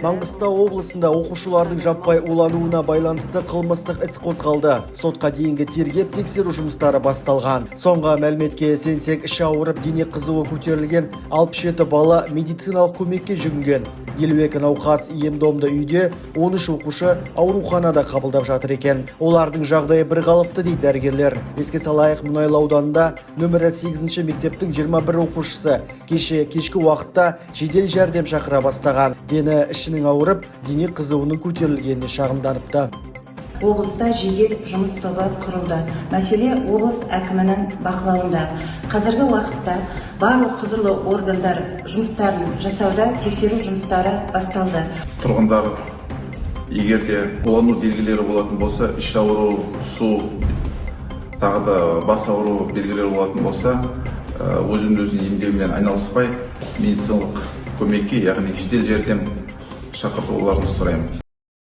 Маңғыстау облысында оқушылардың жаппай улануына байланысты қылмыстық іс қозғалды. Сотқа дейінгі тергеп тексеру жұмыстары басталған. Соңғы мәліметке сенсек, іші ауырып, дене қызуы көтерілген 67 бала медициналық көмекке жүгінген. 52 науқас ем-домды үйде, 13 оқушы ауруханада қабылдап жатыр екен. Олардың жағдайы бір қалыпты, дейді дәрігерлер. Еске салайық, Мұнайлы ауданында нөмірі 8 мектептің 21 оқушысы кеше кешкі уақытта жедел жәрдем шақыра бастаған. Дені ішінің ауырып, дене қызуының көтерілгеніне шағымданыпты. Облыста жедел жұмыс тобы құрылды. Мәселе облыс әкімінің бақылауында. Қазіргі уақытта барлық құзырлы органдар жұмыстарын жасауда, тексеру жұмыстары басталды. Тұрғындар, егер де улану белгілері болатын болса, іш ауру, құсу, тағы да бас ауру белгілері болатын болса, өзін өзін емдеумен айналыспай, медициналық көмекке, яғни жедел жәрдем шақыртуларын сұраймын.